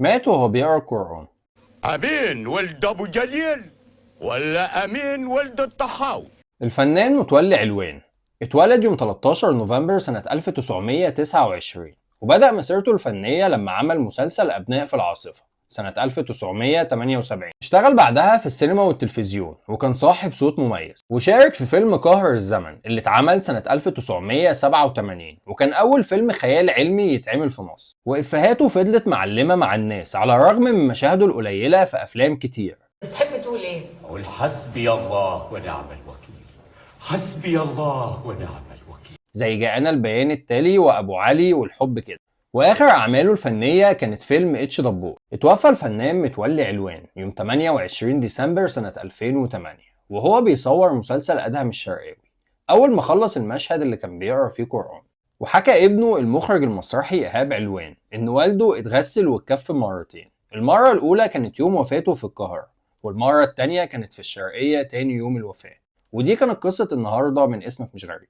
مات وهو بيقرأ القرآن. أمين ولد أبو جليل ولا أمين ولد الطحاوي؟ الفنان متولي علوان اتولد يوم 13 نوفمبر سنة 1929، وبدأ مسيرته الفنية لما عمل مسلسل أبناء في العاصفة سنة 1978. اشتغل بعدها في السينما والتلفزيون، وكان صاحب صوت مميز، وشارك في فيلم قاهر الزمن اللي اتعمل سنة 1987، وكان أول فيلم خيال علمي يتعمل في مصر. وإفهاته فضلت معلمة مع الناس على الرغم من مشاهده القليلة في أفلام كتير. تحب تقول ايه؟ أقول حسبي الله ونعم الوكيل، حسبي الله ونعم الوكيل. زي جاءنا البيان التالي وأبو علي والحب كده. وآخر أعماله الفنية كانت فيلم اتش دبور. اتوفى الفنان متولي علوان يوم 28 ديسمبر سنة 2008 وهو بيصور مسلسل أدهم الشرقاوي، أول ما خلص المشهد اللي كان بيقرأ فيه قرآن. وحكى ابنه المخرج المسرحي إيهاب علوان إن والده اتغسل واتكفن مرتين، المرة الأولى كانت يوم وفاته في القاهرة، والمرة التانية كانت في الشرقية تاني يوم الوفاة. ودي كانت قصة النهاردة من اسمك مش غريب.